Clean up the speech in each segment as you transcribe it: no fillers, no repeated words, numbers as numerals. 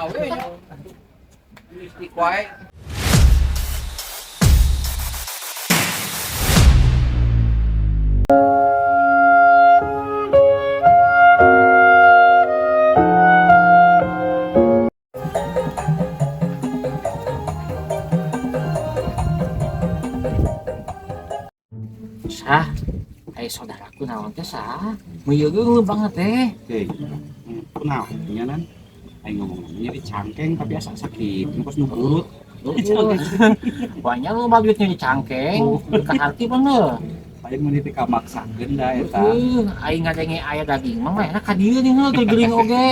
Mana we nya. Mistik wae. Sah, ai saudaraku naon teh sah? Meuyeung banget teh. Oke, kunaon nya nan? Aing ngomong namanya di cangkeng tapi asa sakit, kos nu burut. Banyak lu duitnya di cangkeng, ke hati bener. Paling mun teh kamaksakeun da eta. Aing ngadenge aya daging mah enak ka dieu nih heuh geuring oge.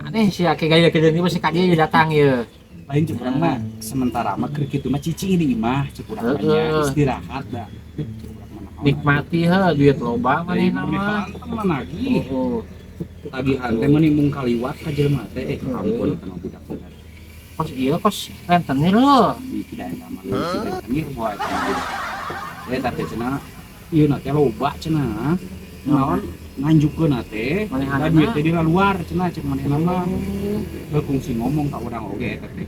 Aneh sih ake gaya ke dieu masih ka dieu datang ye. Lain cek urang mah sementara mah keur kitu mah cicing di imah cek urang mah nya istirahat da. Nikmati heuh duit loba manehna mah. Mah nagih. Tagihan teh meuni mung kaliwat ka jelema teh ampun eta mah budak bener. Kos ieu kos rentenir heuh. Di tidak eta mah rentenir bae eta. Eta teh cenah ieu na teh loba cenah. Naon nganjukeun teh da duit teh di luar cenah cek manehna mah. Heuh kungsi ngomong ka urang oge eta teh.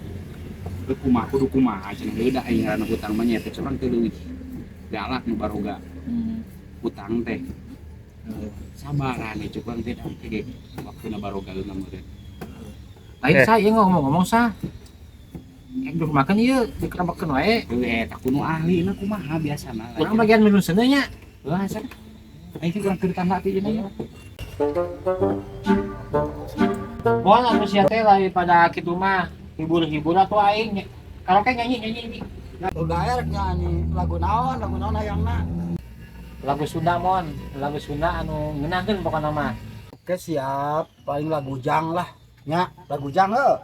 Heuh kumaha kudu kumaha cenah heuh da aing ngaranna hutang mah nya teh urang teh leuwih galak nu baroga. Hutang teh. Sabaran cek urang teh da ge waktuna baroga geuna meureun. Lain sah ieu ngomong-ngomong sah. Ek makan ieu dikerebekeun wae. Heuh eta kudu ahli na kumaha biasana. Urang bagian minum seuneu nya. Heuh asa. Aing teh kurang keur tanda teh nya. Moal atuh sia teh daripada kitu mah hibur-hibur atuh aing. Karaoke nyanyi-nyanyi ini. Lagu daerah nyanyi lagu naon hayangna. Lagu Sunda mon, lagu Sunda anu ngeunahkeun pokona mah. Oke siap, paling lagu jang lah. Nya, lagu jang heuh.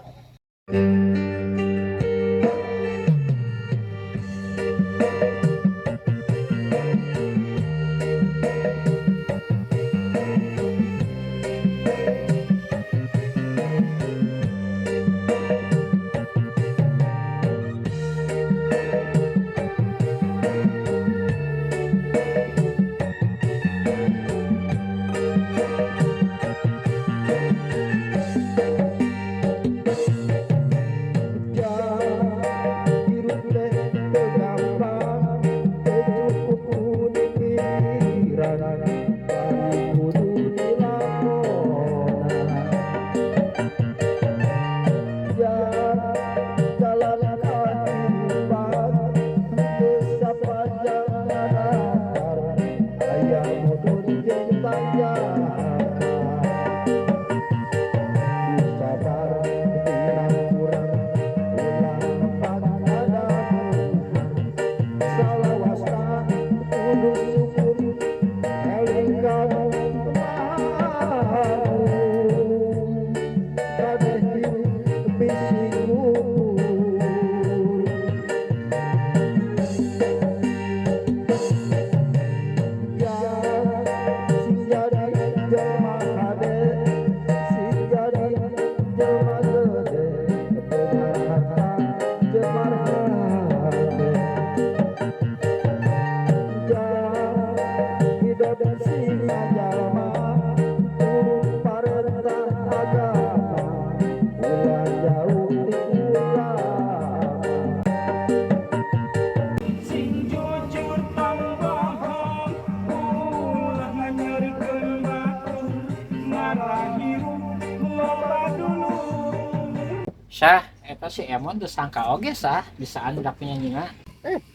Sah, eta si Emon teu sangka oge sah, bisaan budak penyanyina.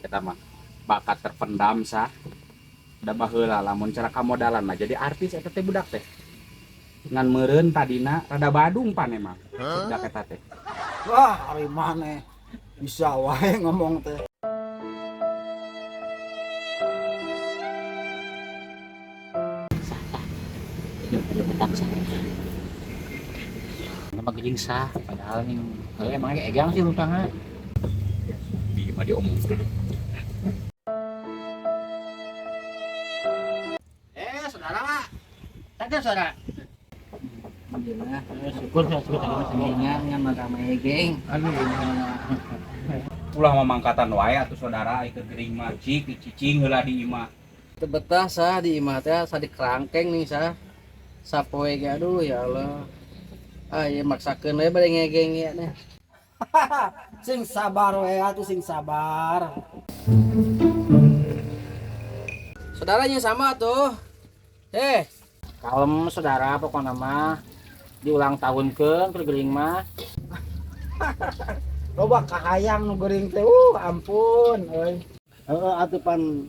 Eta mah bakat terpendam sah. Da baheula lamun cara kamodalan mah jadi artis eta teh budak teh. Ngan meureun tadina rada badung pan emang. Budak eta teh. Wah, ari maneh bisa wae ngomong teh. Sah, sah. Bentak sah. Nama geuning sah, padahal nih heuh emang ge egang sih lutangna. Di mah diomongkeun. Saudara. Tadi saudara. Alhamdulillah, syukur saya syukur tadi masih ingat ngan ramai geng. Aduh. Ulah mamangkatan wae atuh saudara ikut geuring mah cik cicing heula di imah. Teu betah sah di imah teh sa di kerangkeng nih sah. Sapoe ge aduh ya Allah. Ah, ieu maksakeun we bade ngegeng ieu nih. Sing sabar we atuh sing sabar. Saudaranya sama tuh. Eh, Kalem saudara pokokna mah diulang tahunkeun keur geuring mah. Loba kahayang nu geuring teh ampun euy. Heeh atuh pan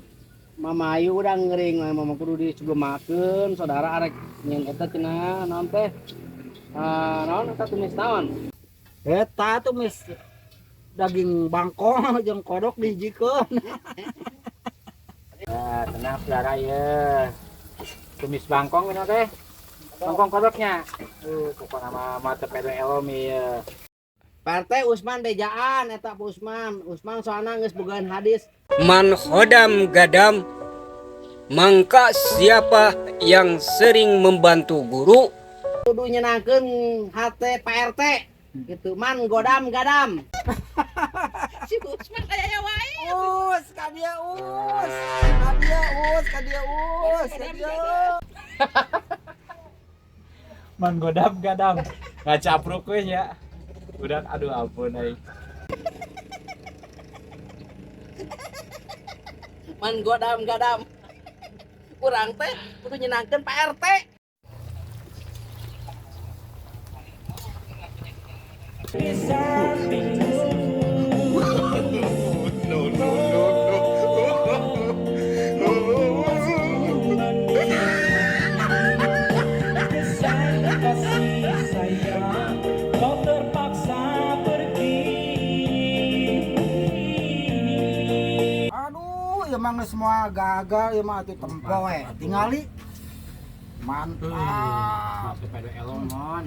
Mamayu udah ngering mama kudu disugemakeun saudara arek nyen eta cenah naon teh? Ah, naon eta tumis naon? Eta tumis daging bangkong jeung kodok dihijikeun. Nah, tenang saudara ya. Tumis bangkong ini teh. Bangkong kodoknya. Pokokna mah mah teu pedo elom ieu. Pak RT Usman bejaan eta Pak Usman. Usman soalna geus bogaan hadis. Man khodam gadam, mangka siapa yang sering membantu guru Kudu nyenangkeun hate Pak RT. Gitu man godam gadam. Si Usman aya wae. Us ka dia us. Ka dia us, ka dia us, ka dia. Man godam gadam. Ngacapruk we nya. Udah aduh ampun aing. Man godam gadam. Kurang teh kudu nyenangkeun Pak RT. Aduh, ya mah geus semua gagal ya mah atuh tempo we. Tingali. Mantap. Mah teu pedo elom mon.